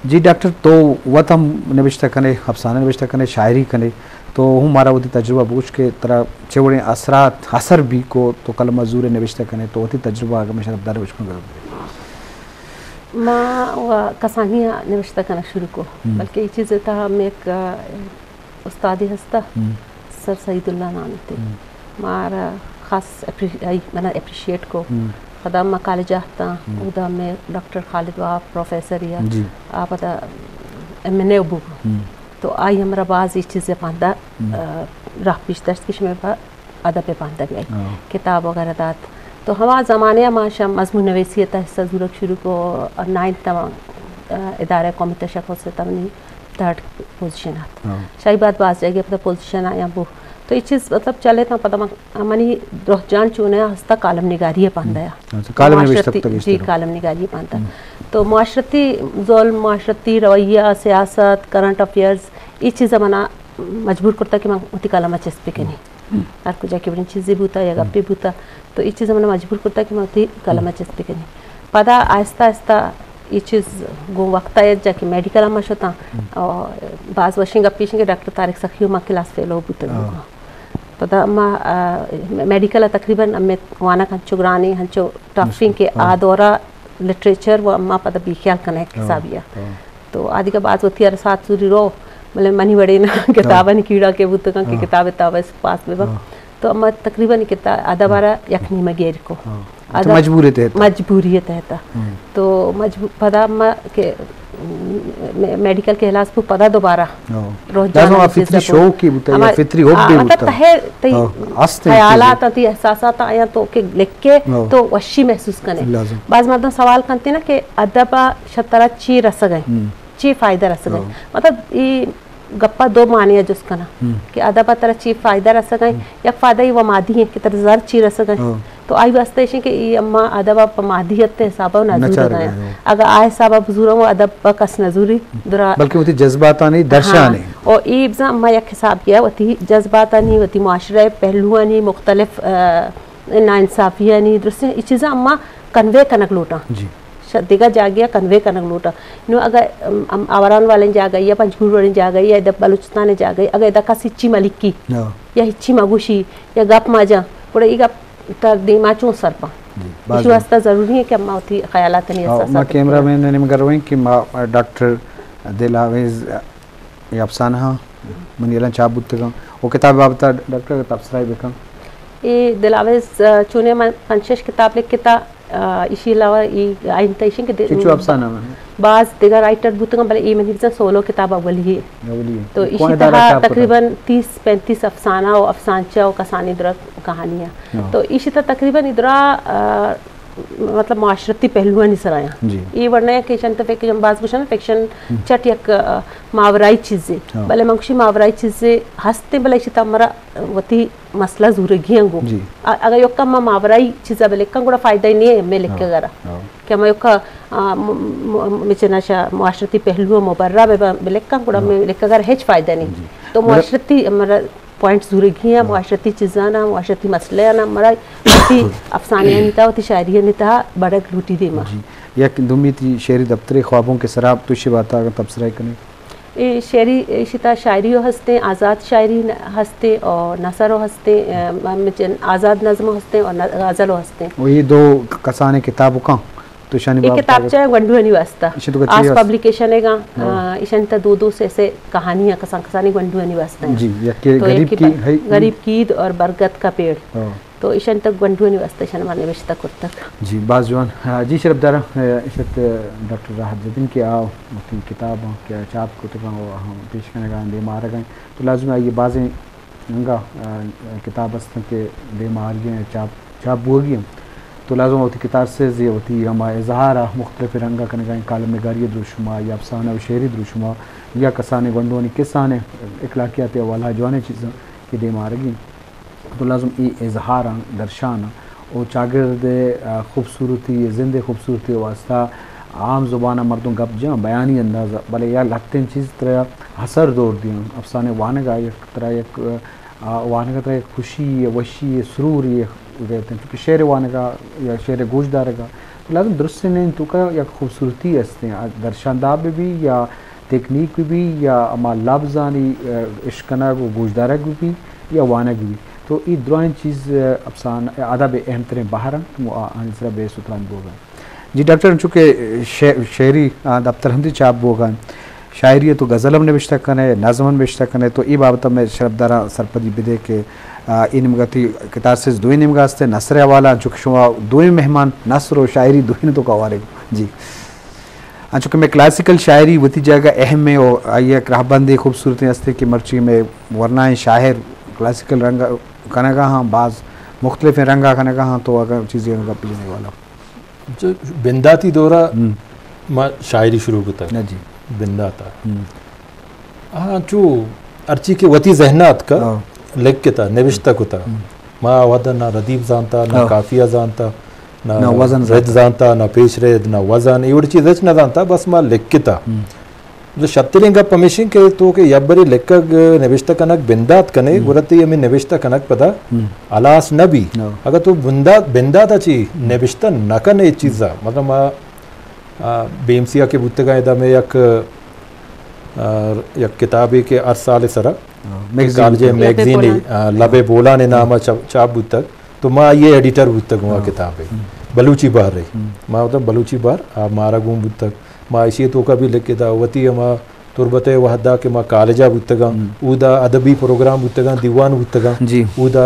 جی ڈاکٹر، تو وت ہم نبشتہ کنے، افسانہ نبشتہ کنے، شاعری کنے، تو ہوں مارا وتی تجربہ بگوش کہ ترا چے وڑیں اثرات، اثر بی کو تو قلم ءَ زور نبشتہ کنے، تو وتی تجربہ اگہ مئے شرپدار بشکن گرو۔ ما و کسانی ءَ نبشتہ کنگ شروع کو، ہم۔ بلکہ اے چیز ءِ تہا ہم یک، آ، استادے ہستا، ہم۔ سر سعید اللہ نام تے۔ ہم۔ مارا خاص اپری-، آئی منا اپریشیٹ کو۔ ہم۔ پدا ما کالج آتاں، ہم۔ اودا مئے ڈاکٹر خالد وہاب پروفیسر یا، جی۔ آ پدا ایم این اے بو۔ ہم۔ تو آئی ہمرا باز اے چیز پاندا، ہم۔ آ، راہ پیش داشت کہ شمے با ادب ءِ باندا بیائی، ہاں۔ کتاب وغیرہ دات۔ تو ہما زمانے ءَ ما شہ مضمون نویسی ءِ تہ حصہ زورگ شروع کو اور نائنتھ ءَ ما، آ، ادارہ قومی تشخص ءِ تہ منی تھرڈ پوزیشن ات۔ ہاں۔ شاہی بعد باز جاگہ پتہ پوزیشن آیا بو۔ تو اے چیز مطلب چلے تا پتہ من، منی رجحان چونے ہستا کالم نگاری ءِ باندا یا۔ اچھا، کالم نوشتہ معاشرتی، کتگ جی، اشتر۔ کالم نگاری ءِ باندا۔ ہم۔ تو معاشرتی ظلم، معاشرتی رویہ، سیاست، کرنٹ افیئرز، اے چیز منا مجبور کرتا کہ من وتی قلم ءَ چست بکنی۔ ہر کجا کہ برین چیزے بوتا یا گپے بوتا، تو اے چیز منا مجبور کرتا کہ من وتی قلم ءَ چست بکنی۔ پدا آہستہ آہستہ اے چیز گوں وقت ءَ یت جا کہ میڈیکل ءَ ما شتاں، اور باز وشیں گپے ایش کہ ڈاکٹر طارق سخی ما کلاس فیلو بوتگ۔ ہاں۔ پدا ما، آ، میڈیکل ءَ تقریباً ہمے وانگ ہنچو گرانیں، ہنچو ٹفیں کہ آ دورا لٹریچر و ما پدا بے خیال کنیں یک حسابی ءَ۔ ہاں۔ تو آ دگہ باز وتی ارسات زوری رو، بلے منی وڑیں کتابانی کیڑا کہ بوتگاں کہ کتاب ءِ تہا بس پاس بہ باں۔ ہاں۔ تو اما تقریباً کتا-، ادب ءَ را یک نیمگے ایر کو۔ ہاں۔ اچھا، ادب مجبوری تحت۔ مجبوری تحت۔ ہاں۔ تو مجبو-، پدا ما کہ م-، میڈیکل کہ ہلاس بو پدا دوبارہ ہاں۔ رجحان لازم آ ہمیں چیز فطری ءَ بو۔ شوق ہی بوتا یا ہما-، فطری حب آ، ہی مطلب بوتا۔ تہے تئی ہاں، ہست ہیں خیالات چیزیں۔ آ، تئی احساسات آ، آیا تو کہ لکھ کے ہاں۔ تو وشی محسوس کنے۔ لازم۔ باز مردم سوال کنتے نا کہ ادب ءَ شہ ترا چی رسگ ءَ؟ ہم۔ چی فائدہ رسگ ءَ؟ ہاں۔ مطلب اے گپا دو معنی ءَ جست کناں ہم۔ کہ ادب ءَ ترا چی فائدہ رسگ ءَ؟ ہم۔ یک فائدہ اے و مادی ایں کہ ترا زر چی رسگ ءَ؟ ہاں۔ تو آئی واسطہ ایشیں کہ اے اما ادب ءَ پہ مادیت ءِ حساب ءَ نہ نہ زورگ ءَ۔ ہاں۔ اگاں آ حساب ءَ بزوراں و ادب ءَ کس نہ زوری درا۔ بلکہ وتی جذباتانی درشان ہاں۔ ایں۔ او اے بزاں اما یک حساب کیا وتی جذباتانی، وتی معاشرہ ءِ پہلوانی مختلف، آ، ناانصافیانی درستیں اے چیزاں اما کنوے کنگ لوٹاں۔ جی۔ ش-، دگہ جاگہ ءَ کنوے کنگ لوٹاں۔ نوں اگہ، ام، ام، آوران والیں جاگہ یا پنجگور وڑیں جاگہ یا ادا بلوچستان ءِ جاگہ، اگہ ادا کس ہچی ملکی ہاں۔ یا ہچی مگوشی یا گپ مجاں، گڑا اے گپ تر دیما چون سر پاں؟ جی، باز ایشی واسطہ ضروری ہے کہ ما وتی خیالات ءُ ہاں، احساسات ما کیمرہ مین ءِ نیمگ ءَ رویں کہ ما ڈاکٹر دلاویز ءِ افسانہ ہاں منی یلاں چاپ بوتگاں۔ او کتاب بابت ءَ ڈاکٹر اگر تبصرہ بکن۔ اے دلاویز، آ، چونے من پنچ شش کتاب لکھتا، آ، ایشی علاوہ ای آئین تیشن کہ دے-، چچو افسانہ من۔ باز دگہ رائٹر بوتگاں، بلے اے منی بزاں سولو کتاب اولی ہے۔ اولی ہے۔ تو ایشی تہا تقریباً تیس پینتیس افسانہ و افسانچہ و کسانی درا کہانی ہیں۔ ہاں۔ تو ایشی تہا تقریباً ادرا، آ، مطلب معاشرتی پہلوانی سرا ہیں۔ جی۔ اے ورنہ کہ ایشان تو فکشن باز گوشن، فکشن ہم۔ چٹ یک، آ، ماورائی چیزے۔ ہاں۔ بلے من گوشی ماورائی چیزے ہستے، بلے ایشی تہا مرا وتی مسئلہ زورگی انگو۔ جی۔ آ، اگر یکا ما ماورائی چیزا بلکن گڑا فائدہ ہی نہیں ہے ہمیں لکھے ہاں۔ گرا۔ ہاں۔ کہ ہمیں یکا، آ، م-، م-، مچنا شا معاشرتی پہلو مبرہ بے بلکن گڑا ہاں۔ ہمیں لکھے گرا ہچ فائدہ نہیں۔ جی۔ تو مطلب معاشرتی ہمارا پوائنٹ زورگی ہیں، ہاں۔ معاشرتی چیزاں نا، معاشرتی مسئلے نا، مرا وتی افسانے نیتا، وتی شاعری نیتا بڑک لوٹی دیما۔ جی۔ یک دومی تی شعری دفتر خوابوں کے سراب تو شی باتا اگر تبصرہ کنے۔ اے شعری، ایشی تہا شاعری و ہستیں، آزاد شاعری ن-، ہستیں اور نثر و ہستیں، اے، م-، مچن آزاد نظم و ہستیں اور ن-، غزل و ہستیں۔ و یہ دو کسانیں کتاب کن تو شانی یہ باب کتاب چاہے گونڈوانی واسطہ۔ ایشی تو کچی آس ہست؟ پبلیکیشن ہے گا، ہاں۔ آ، ایشان تا دو دو سے سے کہانی ہیں، کسان کسانی گونڈوانی واسطہ ہیں۔ جی، یکی تو غریب یکی کی ب-، ہے۔ غریب کی عید اور برگد کا پیڑ۔ ہاں۔ تو ایشانی تک گونڈوانی واسطہ ایشان ما نوشتہ کرتگ۔ جی، باز جوان۔ آ، جی، شرپدار، آ، ایشت ڈاکٹر راحت زبین کہ آ وتی کتاب کہ چاپ کتگاں و ہم پیش کنگا دیما آرگا۔ تو لازم آئی بازیں انگا، آ، کتاب ہستن کہ دیما آرگی ہیں، چاپ، چاپ بوگی ہیں۔ تو لازم وتی کتاب سے زی وتی ہما اظہار آ مختلف رنگا کنگا ہیں، کالم نگاری دروشما یا افسانہ و شعری دروشما یا کسانے گونڈوانی کسانے اخلاقیات حوالہ جوانیں چیزاں کہ دیما آرگی ہیں۔ تو لازم اے اظہاراں درشاناں و چاگرد ءِ، آ، خوبصورتی، زند ءِ خوبصورتی ءِ واسطہ عام زبان ءَ مردم گپ جاں بیانی انداز ءَ، بلے یا لہتیں چیز ترا اثر دور دیاں۔ افسانے وانگ ءَ یک ترا یک، آ، وانگ ءَ ترا یک خوشی ءِ، وشی ءِ، سرور ءِ دیت انت، چونکہ شعر وانگ ءَ یا شعر ءِ گوش دارگ ءَ لازم درستیں نیم توکا یک خوبصورتی استیں، درشانداب بہ بی یا تکنیک بہ بی یا ہما لبزانی، اه، اشکنگ و گوشدارگ بہ بی یا وانگ بہ بی۔ تو ای درائیں چیز، اه، افسانہ، ادب اہم ترین بہر انت، آ-، آنی سرا بے ستران بوگا۔ جی ڈاکٹر، انچو کہ شع-، شعری، آ، دپتر ہم دی چاپ بوگا انت۔ شاعری ء تو غزل ہم نبشتہ کنے، نظم ہم نبشتہ کنے، تو اے بابت ء مئے شرپداراں سرپدی بدے کہ، آ، اے نیمگا تئی کتارسز دوئیں نیمگا است، نثر ء حوالہ، انچو کہ شما دوئیں مہمان نثر و شاعری دوئیں تو کوارے۔ جی۔ انچو کہ مئے کلاسیکل شاعری وتی جاگہ اہم ہے و آئی ء یک رہبندے خوبصورتیں ہستے کہ مرچی مئے ورنائیں شاعر کلاسیکل رنگ کنگا ہاں، باز مختلفیں رنگا کنگا ہاں، تو اگر چیزیں گپ جنے والا۔ چہ بنداتی دورا ہم۔ ما شاعری شروع کتگ۔ نہ جی۔ بنداتا۔ ہم۔ آ، چو ہرچی کہ وتی ذہن ء اتکا، ہاں۔ لکھتا، نوشتہ کتا۔ ہم۔ ما ودا نہ ردیف زانتا، نہ ہاں۔ قافیہ زانتا، نہ نہ وزن رد زانتا۔ زانتا، نہ پیش رد، نہ وزن، اے وڑ چیز ہچ نہ زانتا، بس ما لکھتا۔ ہم۔ جو شتریں گپ ہمیش انت کہ تو کہ یک برے لکھگ نبشتہ کنگ بندات کنے، ہم۔ گڑا تئی ہمے نبشتہ کنگ پدا ہم۔ ہلاس نہ بی۔ ہاں۔ اگر تو بندات، بندات ء چی ہم۔ نبشتہ نہ کنے اے چیزا، مطلب ما، آ، بی ایم سی ء کہ بوتگاں ادا مئے یک، آ، یک کتابے کہ ہر سال سرا ہاں، میگزین کالج بوتگ۔ میگزین، لب بولان۔ آ، لب بولان نام ء چاپ، چاپ بوتگ۔ تو ما آئی ایڈیٹر بوتگوں آ ہاں۔ کتاب ء۔ ہم۔ بلوچی بہر ء۔ ہم۔ ما وتا بلوچی بہر آ مارا گون بوتگ۔ ما ایشی ء توکا بھی لکھتا وتی ہما تربت ء وہدا کہ ما کالج ء بوتگاں، ہم۔ اودا ادبی پروگرام بوتگاں، دیوان بوتگاں۔ جی۔ اودا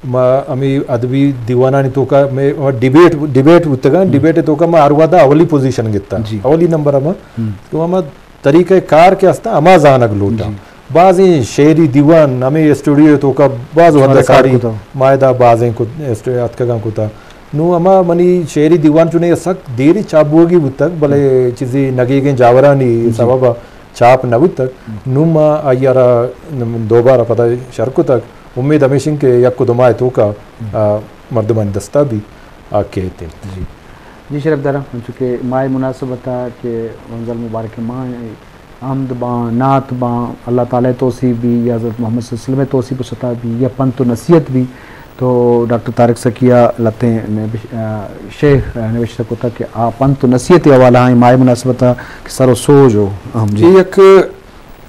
ما ہمے ادبی دیوانانی توکا مئے ڈیبیٹ، ڈیبیٹ بوتگاں، ہم۔ ڈیبیٹ ء توکا ما ہر وہدا اولی پوزیشن گتا۔ جی۔ اولی نمبر ء ما۔ ہم۔ تو ہما طریقہ کار کہ ہستا ہما زانگ لوٹا۔ جی۔ بازیں شعری دیوان ہمے اسٹوڈیو توکا باز وہدا شمارا کار ساری کتا۔ ما ادا بازیں کت، اسٹ-، اتکگاں کتا۔ نوں ہما منی شعری دیوان چونے سک دیری چاپ بوگی بوتگ، بلے چیزی نگیگیں جاورانی جی۔ سبب ء چاپ نہ بوتگ۔ ہم۔ نوں ما آئی ء را دوبارہ پدا شر کتگ۔ امید ہمیش انت کہ یک و دو ماہ توکا، ہم۔ آ، مردمانی دستا بھی آ کیت انت۔ جی۔ جی شرف دارم، انچو کہ ماہ مناسبت ء کہ منزل مبارک ماہ حمد باں، نعت باں، اللہ تعالی توصیف بی یا حضرت محمد صلی اللہ علیہ وسلم توصیف و ستا بی یا پنت و نصیحت بی، تو ڈاکٹر طارق سکیا لتیں نبش-، آ، شعر نوشتہ کتا کہ آ پنت و نصیحت حوالہ ہیں ماہ مناسبت کہ سر و سوج ہو اہم۔ جی۔ یک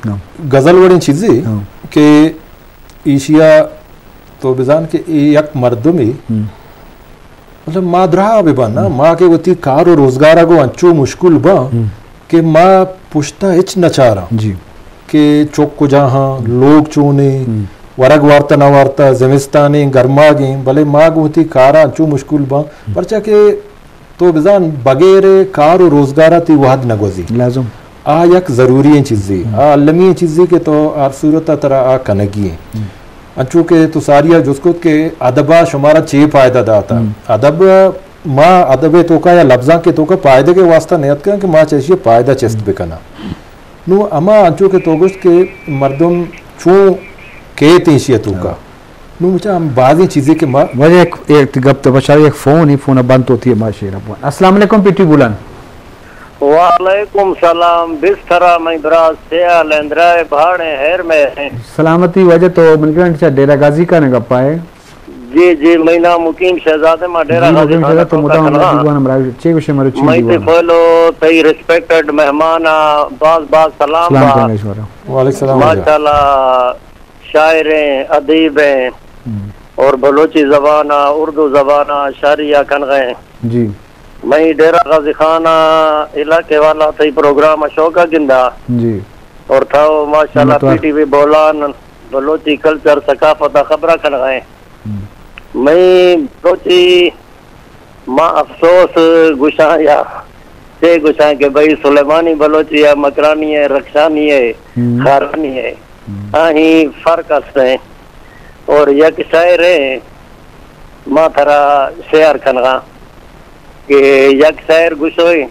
ہاں۔ غزل وڑیں چیزے ہاں۔ کہ ایشیا تو بزان کہ اے یک مردمے ہم۔ مطلب، ما دراہ بہ باں نا، ہم۔ ما کہ وتی کار و روزگار ء گوں انچو مشکل باں ہم۔ کہ ما پشت ء ہچ نہ چاراں جی۔ کہ چک کجا ہاں، ہم۔ لوگ چونیں، ہم۔ ورگ وارتہ نہ وارتہ، زمستانیں، گرماگیں، بلے ما گوں وتی کار ء انچو مشکل باں، ہم۔ پرچا کہ تو بزان بغیر کار و روزگار ء تئی وہد نہ گوزی۔ لازم۔ آ یک ضروری ایں چیزے، ہم۔ آ المی ایں چیزے کہ تو ہر صورت ء ترا آ کنگی ایں۔ ہم۔ انچو کہ تو ساری ء جست کت کہ ادب ء شمارا چے پائدہ داتا؟ ہم۔ ادب، ما ادب ء توکا یا لبزانک ء توکا پائدگ ء واسطہ نیتکاں کہ ما چہ ایشی ء پائدہ چست ہم۔ بکناں۔ نوں ہما انچو کہ تو گوشت کہ مردم چون کیت ایشی ء توکا۔ ہاں۔ نوں مچا ہم بازیں چیزے کہ ما واجہ یک، یک گپ تو بچار، یک فون ہی، فون بند ہوتی ہے، ما شیر ابوان۔ السلام علیکم پی ٹی بولان۔ وعلیکم سلام، بسترا مئی براس، چے حال اندرائے بھاڑے ہیر میں ہیں۔ سلامتی واجہ، تو من گرنٹ چا ڈیرہ غازی کا نہ گپا ہے۔ جی، جی، مئی نام مقیم شہزادے، ما ڈیرہ جی، غازی مقیم خان شہزاد، تو تو مدام کا ہمراہ کھڑا۔ دیوان ہمراہ چے گوشے مرو چی مئی تے دیوان۔ فالو تئی ریسپیکٹڈ مہمان آ، باز باز سلام سلام با۔ کرنے شمارا۔ وعلیکم السلام واجہ۔ ماشاءاللہ۔ شاعر ہیں، ادیب ہیں ہم۔ اور بلوچی زبان آ، اردو زبان آ شاعری آ کنغ ہیں۔ جی۔ مئی ڈیرہ غازی خان آ علاقے والا تئی پروگرام آ شوق آ گندا۔ جی۔ اور تھا ماشاءاللہ منتوار۔ پی ٹی وی بولان بلوچی کلچر ثقافت آ خبرہ کنغ ہیں۔ ہم۔ مئی بلوچی ما افسوس گوشاں یا چے گوشاں کہ بھئی سلیمانی بلوچی ہے، مکرانی ہے، رخشانی ہے، ہم۔ خارانی ہے۔ ہم۔ آہی فرق است ہیں۔ اور یک شاعر ہیں، ما تھرا شعر کنغاں کہ یک شاعر گوشوئی،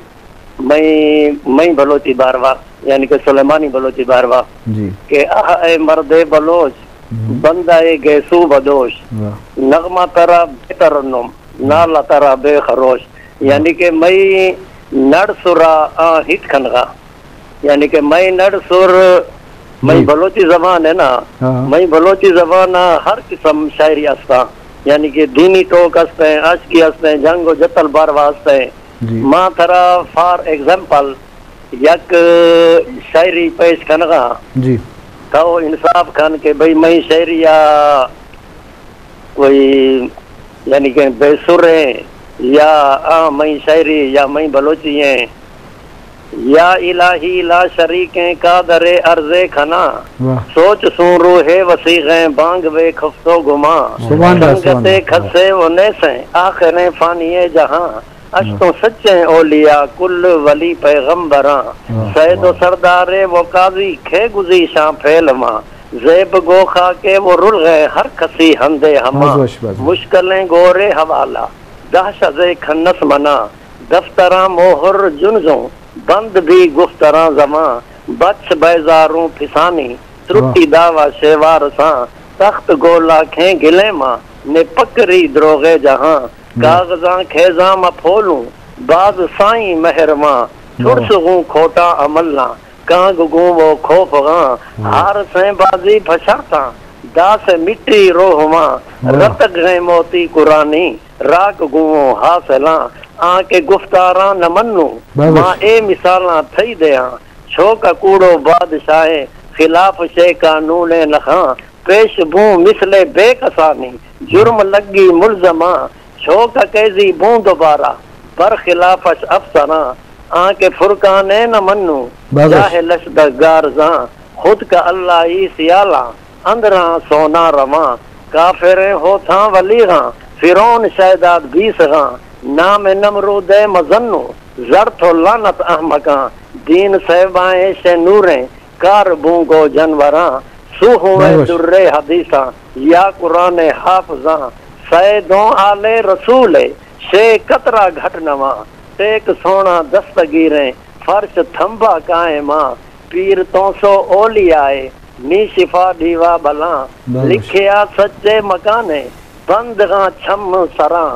مئی، مئی بلوچی باروا، یعنی کہ سلیمانی بلوچی باروا، جی۔ کہ آہ اے مرد بلوچ، ہم۔ بندہ اے گیسو بدوش، واہ۔ نغمہ ترا بے ترنم، نال ترا بے خروش۔ ہاں۔ یعنی کہ مئی نڑ سرا آ ہیت کنغا۔ یعنی کہ مئی نڑ سر، مئی جی۔ بلوچی زبان ہے نا، ہاں، ہاں۔ مئی بلوچی زبان آ ہر قسم شاعری استا۔ یعنی کہ دینی ٹوک است ہیں، عاشقی است ہیں، جنگ و جتل باروا است ہیں۔ جی۔ ما ترا فار ایگزامپل یک شاعری پیش کنغا۔ جی۔ تو انصاف کن کہ بھئی مئی شاعری یا کوئی یعنی کہ بے سر ہیں یا آ مئی شاعری یا مئی بلوچی ہیں۔ یا الٰہی لا شریکیں قادر عرضے کھنا، واہ۔ سوچ سوں روحے وسیغیں بانگ وے خفتو گما۔ سبحان اللہ، سبحان سنگتے اللہ۔ کھسے و نیسیں آخریں فانی جہاں، اش واہ۔ تو سچیں اولیاء کل ولی پیغمبراں۔ واہ، سید و واہ۔ سردارے و قاضی کھے گزیشاں پھیل ماں، زیب گو خاکے و رلغیں ہر کسی ہندے ہما۔ باز وش، باز وش۔ مشکلیں گورے حوالہ دہشت کھنس منا، دفتراں موہر جنزوں، بند بھی گفتراں زباں، بچ بیزاروں پھسانی، ترٹی واہ۔ دعوی شیوار ساں، تخت گولا کھیں گلیں ماں، نے پکری دروغے جہاں، واہ۔ کاغذاں کھیزاں مہ پھولوں، باز سائیں مہر ماں، واہ۔ ترس گوں کھوٹاں عملاں، کانگ گوں وہ خوف غاں، واہ۔ ہار سیں بازی پھشرتاں، داس مٹی روہ ماں، واہ۔ رتگ ہیں موتی قرآنی، راک گوں حاصلاں، آں کہ گفتاراں نہ منوں، بس۔ ما اے مثالاں تھئی دیاں، چھوک کوڑو بادشاہیں، خلاف شے قانون نخاں، پیش بوں مثل بے کسانی، جرم لگی ملزماں، چھوک قیدی بوں دوبارہ، برخلافش افسراں، آں کہ فرقانے نہ منوں، بس۔ جاہلش دگار زاں، خود کا اللہ ای سیالاں، اندراں سونا رواں، کافریں ہوتھاں ولیغاں، فرعون شیداد بیسغاں، نام نمرود مزنوں، زڑت و لعنت احمقاں، دین صیبائیں شے نوریں، کار بوں گو جنوراں، سوہویں بس۔ در حدیثاں، یا قرآن حافظاں، سیدوں آل رسول شے قطرہ گھٹ نواں، ٹیک سونا دستگیریں، فرش تھمبا قائماں، پیر توں سو اولیائے، نی شفا ڈیوا بلاں، بس۔ لکھیا سچے مکانے، بندغاں چھم سراں،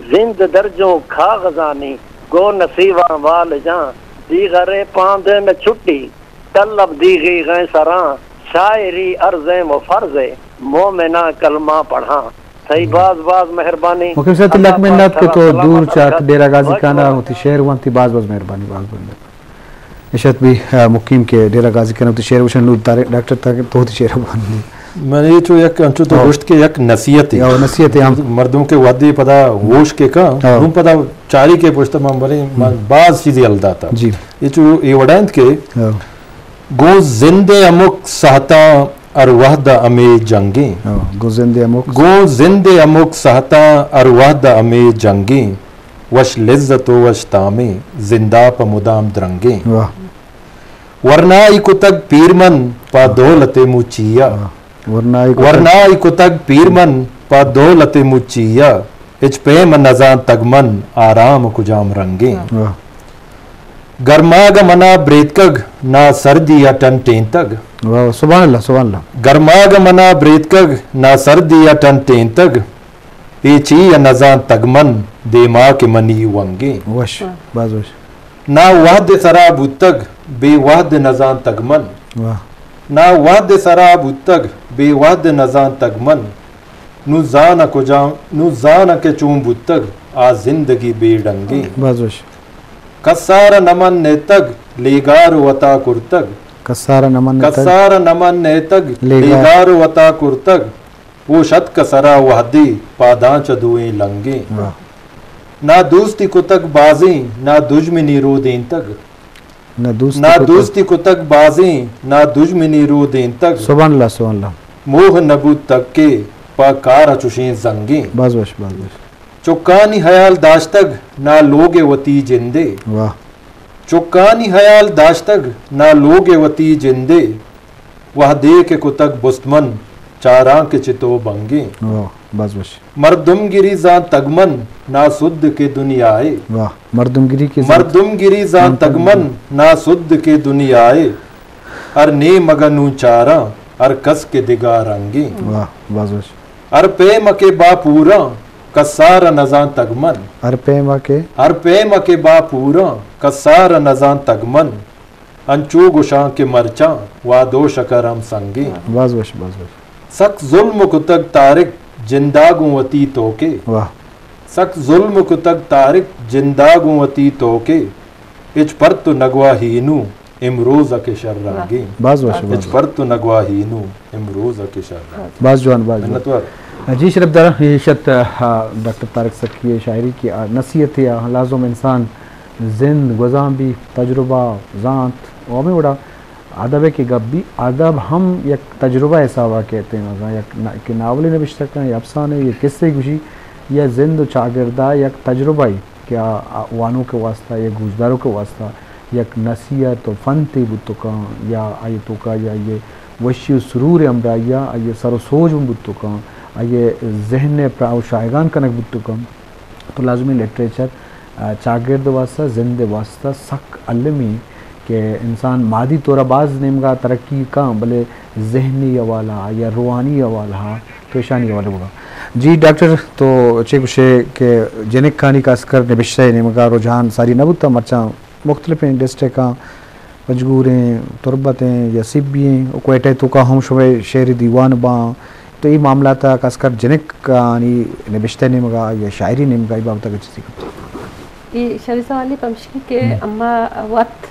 زند درجوں کاغذانی، گو نصیباں والجاں، دیغرے پاند نہ چھٹی، طلب دیغی غیں سراں، شاعری عرضیں و فرضے، مومناں کلمہ پڑھاں۔ تئی باز باز مہربانی۔ مقیم صاحب، تئی لک منت کہ تو دور چات ڈیرہ غازی خان ءَ وتی شعر ونتی، باز باز مہربانی، باز باز مہربانی۔ اشت بی، آ، مقیم کہ ڈیرہ غازی خان ءَ وتی شعر وشن، نور طارق ڈاکٹر تاکہ تو وتی شعر ونتی۔ من اے چو یک انچو تو ہاں۔ گوشت کہ یک نصیحتے۔ ہاں، نصیحتے ہم۔ مردم کہ وھدے پدا ہوش کہ کن، ہاں۔ نوں پدا چاری کہ پشت من بلے من ہم۔ باز چیزے یل داتا۔ جی۔ اے چو اے وڑا انت کہ ہاں۔ گوں زند ءِ ہمک ساہتاں ہر وھد ءَ ہمے جنگیں۔ ہاں، گوں زند ءِ ہمک۔ گوں زند ءِ ہمک ساہتاں ہر وھد ءَ ہمے جنگیں۔ وش لذت و وش تامیں، زند ءَ پہ مدام درنگیں۔ واہ۔ ورنائی کتگ پیر من پہ دولت مچی ءَ۔ واہ۔ ورنائی کتگ۔ ورنائی کتگ پیر من پہ دولت مچی ءَ۔ ہچ پیم نزانتگ من آرام کجام رنگیں۔ واہ۔ گرماگ منا بریتکگ، نا سردی ءَ ٹنٹینتگ۔ واہ، سبحان اللہ، سبحان اللہ۔ گرماگ منا بریتکگ، نا سردی ءَ ٹنٹینتگ۔ اے چی ءَ نزانتگ من، دیما کہ منی ونگیں۔ وش، باز وش۔ نا وھد سرا بوتگ، بے وھد نزانتگ من۔ واہ۔ نا وھد سرا بوتگ، بے وھد نزانتگ من۔ نوں زان کجام، نوں زان کہ چون بوتگ، آ زندگی بے ڈنگیں۔ باز وش۔ کسار نمن نیتگ، لیگار وتا کرتگ۔ کسار نمن نیتگ۔ کسار نمن نیتگ، لیگار۔ لیگار وتا کرتگ۔ او شتک سرا وھدے، پاداں چہ دوئیں لنگیں۔ واہ۔ نا دوستی کتگ بازیں، نا دژمنی رودینتگ۔ نہ دوستی نا کتگ۔ دوستی کتگ بازیں، نا دژمنی رودینتگ۔ سبحان اللہ، سبحان اللہ۔ موہ نہ بوتگ کہ پہ کار چشیں زنگیں۔ باز وش، باز وش۔ چکانی حیال داشتگ، نا لوگ وتی جندے۔ واہ۔ چکانی حیال داشتگ، نا لوگ وتی جندے۔ وھدے کہ کتگ بست من، چاراں کہ چتو بنگیں۔ واہ، باز وش۔ مردمگری زانتگ من، نا سد کہ دنیائے۔ واہ، مردمگری کہ زانت-، مردمگری زانتگ من، نا سد کہ دنیائے۔ ہر نیمگ نوں چاراں، ہر کس کہ دگہ رنگیں۔ واہ، باز وش۔ ہر پیم کہ باپوراں، کسار نزانتگ من۔ ہر پیم کہ؟ ہر پیم کہ باپوراں، کسار نزانتگ من۔ انچو گوشاں کہ مرچاں واد و شکر ہم سنگیں۔ باز وش، باز وش۔ سک ظلم کتگ طارق، جندا گوں وتی توکے۔ واہ۔ سک ظلم کتگ طارق جندا گوں وتی توکے۔ ہچ پرت نگواہی نوں امروز کہ شرانگیں۔ باز وش، باز ہچ وش۔ پرت نگواہی نوں امروز کہ شرانگیں۔ باز جوان، باز جوان۔ منتوار۔ جی شرف دار، یہ شت، آ، ڈاکٹر طارق سکی شاعری کی، آ، نصیحت یا لازم انسان زند گوزان بی، تجربہ، زانت، و ہمیں وڑا ادب ء کہ گپ بی، ادب ہم یک تجربہ حساب ء کیت انت، اگاں یک نا-، کہ ناولے نبشتہ کن، یا افسانے، یا قصے گوشی، یا زند و چاگرد ء یک تجربہ ای کہ آ، آ وانوک ء واسطہ یا گوشداروک ء واسطہ یک نصیحت و فنتے بوت کن، یا آئی توکا یا آئی وشی و سرور ء ہمراہی ء آئی سر و سوج ہم بوت کن، آئی ذہن ء پراہ و شاہگان کنگ بوت کن۔ تو لازمی لٹریچر، آ، چاگرد واسطہ، زند واسطہ سک المی کہ انسان مادی طور باز نیمگا ترقی کن، بلے ذہنی حوالہ یا روحانی حوالہ تو ایشانی حوالہ بگا۔ جی ڈاکٹر، تو چے گوشے کہ جنکانی خاص کر نبشتہ نیمگا رجحان ساری نہ بوتا، مرچاں مختلفیں ڈسٹرکٹاں پنجگور ایں، تربت ایں یا سبی ایں، و کوئٹہ توکا ہم شمئے شعری دیوان باں، تو اے معاملات ء خاص کر جنکانی نبشتہ نیمگا یا شاعری نیمگا اے بابت ء چیزے کپت؟ اے شری سوالی پمشکی کہ ہم۔ اما وت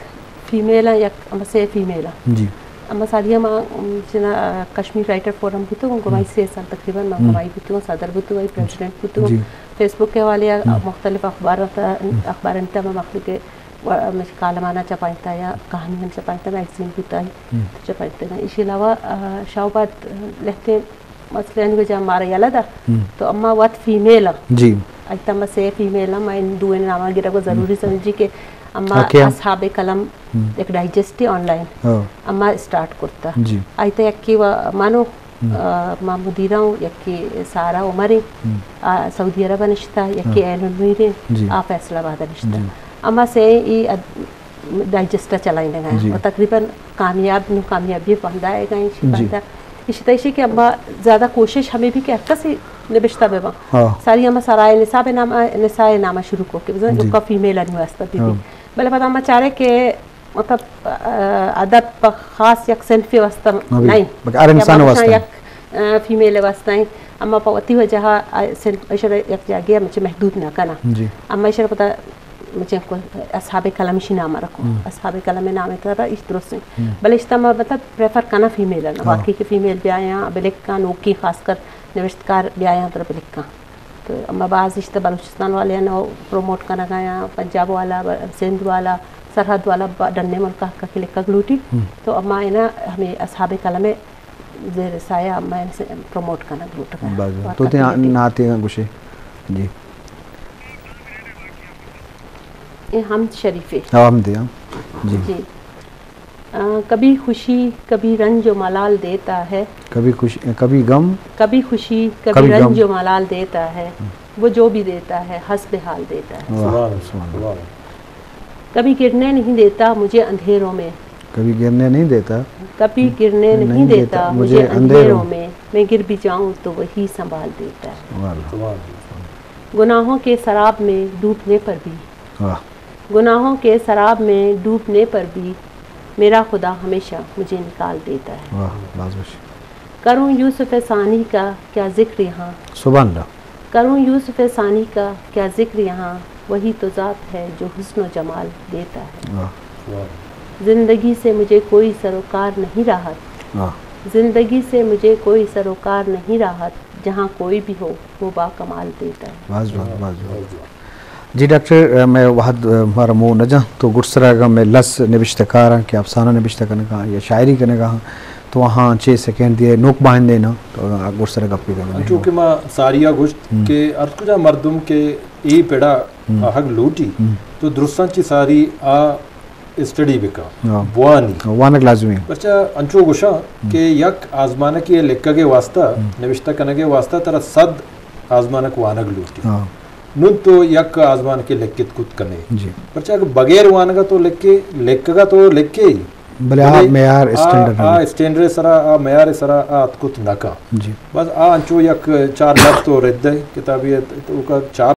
فیمیل آں، یک اما سے فیمیل آں۔ جی۔ اما سالی ما، ام، جنا کشمیر رائٹر فورم بوتو، گوں گمائی ہم۔ سے سال تقریباً ما ہم۔ گمائی بوتو، صدر بوتو، پریزیڈنٹ بوتو۔ جی۔ فیس بک کے حوالے ہم۔ مختلف اخبارات، ہم۔ اخبارات ما مخلوق و ہمیش کالمانا چپائینتا یا کہانی ہم چپائینتا، میگزین بوتا، ہم۔ چپائینتا۔ ایشی علاوہ، آ، شاہوباد، آ، لہتے مسئلہ انگو جا مارا یلہ دا، ہم۔ تو اما وت فیمیل آں۔ جی۔ ایتا ما سے فیمیل آں، ما ان دوئیں ناما گرگ و ضروری ہم۔ سمجھی کہ اما آ، کہ ہم۔ اصحاب قلم ہم۔ یک ڈائجسٹ آن لائن ہاں۔ اما اسٹارٹ کرتا۔ جی۔ ایتا یکی و مانو ہم۔ آ، ما مدیرہ اوں، یکے سارا عمر ایں، ہم۔ آ، سعودی عرب ء نشتہ، یکے ہاں۔ عین المیر ایں، جی۔ آ فیصل آباد ء نشتہ۔ جی۔ اما سے ای اد-، ڈائجسٹ ء چلائینگ ء جی۔ و تقریباً کامیاب نوں کامیابی بندہ ء گائیں شی جی۔ بندہ۔ اشی تیشی کہ اما زیادہ کوشش ہمیں بھی کہ ہر کسی نبشتہ بہ باں۔ ہاں۔ ساری اما سرائے نساء نام، نساء نام شروع کو کہ بزن جی۔ جو کا فیمیل انو است بھی۔ ہاں۔ بلے پدا اما چارے کہ مطلب، آ، ادب پہ خاص یک صنفے واسطہ ہاں بھئی، نہیں۔ بلکہ ہر انسان واسطہ۔ یک، آ، فیمیل واسطہ ہیں۔ اما پہ وتی وجہ، آ، صنف اشرا یک جاگے ہم چہ محدود نہ کنا۔ جی۔ اما اشرا پتہ مچے کو اصحاب قلم شی نام رکھو۔ ہم۔ اصحاب قلم نام ترا اس درست ہیں۔ ہم۔ بلے اشتا ما مطلب پریفر کنا فیمیل نا۔ ہاں۔ باقی کہ فیمیل بیایاں، بلکاں نوکی خاص کر نوشتکار بیایاں ترا بلکاں۔ تو اما باز اشتہ بلوچستان والے نو پروموٹ کنگا یا پنجاب والا، سندھ والا، سرحد والا با-، ڈنے ملک حق کی لکھگ لوٹی۔ ہم۔ تو اما اینا ہمیں اصحاب قلم زیر سایہ اما اینا سے پروموٹ کنگ لوٹگا۔ باز تو تے ناتے گوشے۔ جی۔ اے حمد شریفے۔ ہاں، حمد، ہاں۔ جی۔ جی۔ آ، کبھی خوشی، کبھی رنج و ملال دیتا ہے۔ کبھی خوش-، کبھی غم۔ کبھی خوشی، کبھی کبھی غم۔ رنج و ملال دیتا ہے۔ ہم۔ وہ جو بھی دیتا ہے، حسب حال دیتا ہے۔ واہ، سبحان اللہ، سبحان اللہ۔ کبھی گرنے نہیں دیتا مجھے اندھیروں میں۔ کبھی گرنے نہیں دیتا۔ کبھی گرنے نہیں دیتا مجھے اندھیروں میں۔ میں گر بھی جاؤں تو وہی سنبھال دیتا ہے۔ واہ اللہ۔ سبحان اللہ۔ گناہوں کے سراب میں ڈوبنے پر بھی۔ واہ۔ گناہوں کے سراب میں ڈوبنے پر بھی میرا خدا ہمیشہ مجھے نکال دیتا ہے۔ واہ، باز وش۔ کروں یوسف ثانی کا کیا ذکر یہاں؟ سبحان اللہ۔ کروں یوسف ثانی کا کیا ذکر یہاں؟ وہی تو ذات ہے جو حسن و جمال دیتا ہے۔ واہ۔ واہ۔ زندگی سے مجھے کوئی سروکار نہیں راحت۔ واہ۔ زندگی سے مجھے کوئی سروکار نہیں راحت، جہاں کوئی بھی ہو وہ باکمال دیتا ہے۔ باز جوان، باز جوان۔ جی ڈاکٹر، مئے وہد مارا مو نہ جاں، تو گڈسرا اگاں مئے لس نبشتہ کاراں کہ افسانہ نبشتہ کنگاں یا شاعری کنگاں، تو آہاں چے سیکنڈ دیئے نوک باہندے نا، تو اگاں گڈسرا گپے کنگاں۔ چونکہ ما ساریا گوشت ہم۔ کہ ہر کجا مردم کہ اے پڑا ہم۔ آہگ لوٹی، ہم۔ تو درستاں چی ساری آ اسٹڈی بکا، ہاں۔ بوانی۔ وانگ لازمی۔ پرچا انچو گوشاں ہم۔ کہ یک آزمانکی لکھگے واسطہ، ہم۔ نوشتہ کنگے واسطہ ترا صد آزمانک وانگ لوٹی۔ ہاں۔ نون تو یک آزمانکے لکھت کت کنے۔ جی۔ پرچا کہ بغیر وانگا تو لکھے، لکھگا تو لکھے۔ بلے آ بلے معیار آ، اسٹینڈرڈ آ نہ۔ اسٹینڈرڈ سرا، آ معیار سرا آ اتکت نہ کن۔ جی۔ بس آ انچو یک چار لفظ تو رد ہے، کتابی ہے، تو کا چار